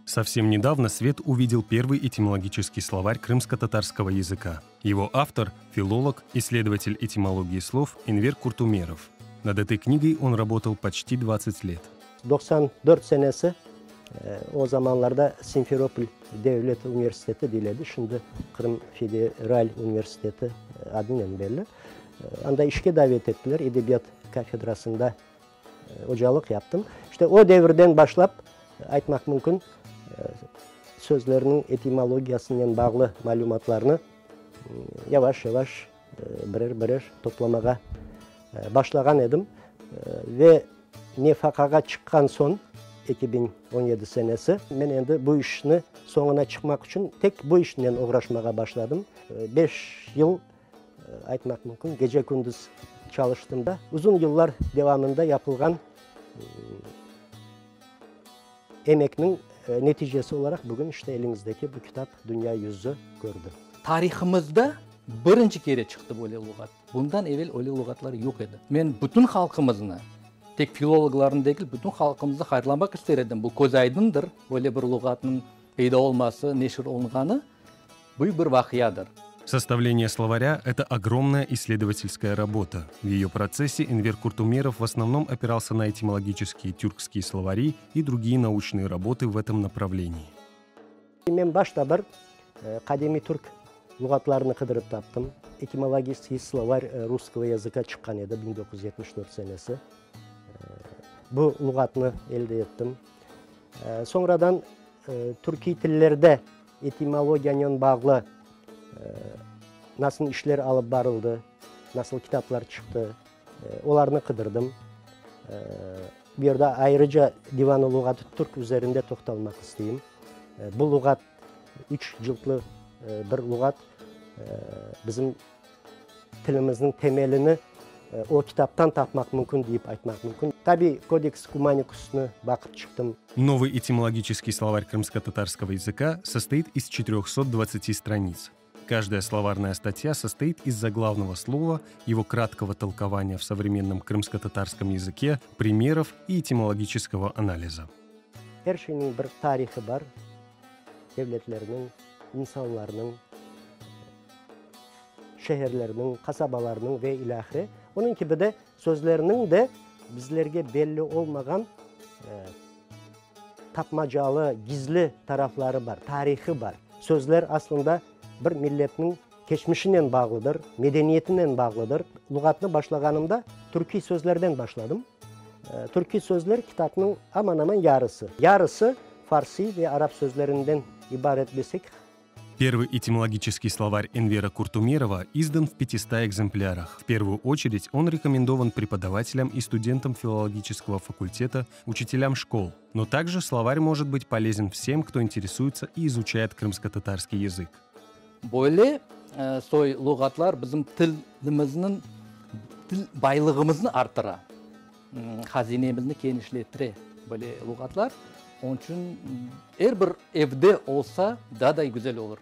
Совсем недавно свет увидел первый этимологический словарь крымско-татарского языка. Его автор – филолог, исследователь этимологии слов Энвер Куртумеров. Над этой книгой он работал почти 20 лет. 94 senesi o zamanlarda Simferopol devlet universiteti deyil edi, şimdi Qırım federal universiteti adınen belli. Anda işke davet ettiler, edebiyat kafedrasında ocalıq yaptım. İşte o devirden başlap, aytmaq mümkün, sözlerniñ etimologiyasınen bağlı malümatlarnı yavaş-yavaş birer-birer toplamağa başlağan edim. Ve nefaqağa çıqqan soñ, 2017 senesi, men endi bu işni soñuna çıqmaq içün tek bu işnen oğraşmağa başladım. Beş yıl, aytmaq mümkün, gece-kündüz çalıştım da. Uzun yıllar devamında yapılğan emekniñ neticesi olaraq bugün işte eliñizdeki bu kitap dünya yüzü kördi. Tarihımızda birinci kere çıqtı böyle luğat. Bundan evel öyle luğatlar yoq edi. Men bütün halqımıznı, tek filologlarnı degil, bütün halqımıznı hayırlamaq ister edim. Bu köz aydındır, böyle bir luğatnıñ peyda olması, neşir olunğanı büyük bir vaqiadır. Составление словаря – это огромная исследовательская работа. В ее процессе Энвер Куртумеров в основном опирался на этимологические тюркские словари и другие научные работы в этом направлении. Men başta bir qadimiy türk luğatlarını qıdırıp taptım. Этимологический словарь русского языка çıqqan edi 1974 senesi. Bu luğatnı elde ettim. Soñradan türkiy tillerde etimologiyanen bağlı nasıl işler alıp barıldı, nasıl kitaplar çıqtı, olarnı qıdırdım. Bu yerde ayrıca Divan-ı luğat-ı türk üzerinde toqtalmaq isteyim. Bu luğat üç cıltlı bir luğat, bizim tilimizniñ temelini o kitaptan tapmaq mümkün deyip aytmaq mümkün. Tabiy, Kodeks Kumanikusnı baqıp çıqtım. Новый этимологический словарь крымско-татарского языка состоит из 420 страниц. Каждая словарная статья состоит из заглавного слова, его краткого толкования в современном крымско-татарском языке, примеров и этимологического анализа. Er şeyniñ bir tarihı bar, devletlerniñ, insanlarnıñ, şeherlerniñ, qasabalarnıñ ve ilâhre. Onıñ kibi de sözlerniñ de bizlerge belli olmağan tapmacalı, gizli tarafları bar, tarihı bar. Sözler aslında bir milletniñ keçmişinen bağlıdır, medeniyetinen bağlıdır. Luğatnı başlağanımda türkiy sözlerden başladım. Türkiy sözler kitapnıñ aman-aman yarısı. Yarısı farsiy ve arap sözlerinden ibaret desek. Первый этимологический словарь Энвера Куртумерова издан в 500 экземплярах. В первую очередь он рекомендован преподавателям и студентам филологического факультета, учителям школ. Но также словарь может быть полезен всем, кто интересуется и изучает крымско-татарский язык. Böyle soy luğatlar bizim tilimizniñ, til baylığımıznı arttıra, hazinemizni kenişlettire böyle luğatlar. Onıñ içün er bir evde olsa, daa da güzel olur.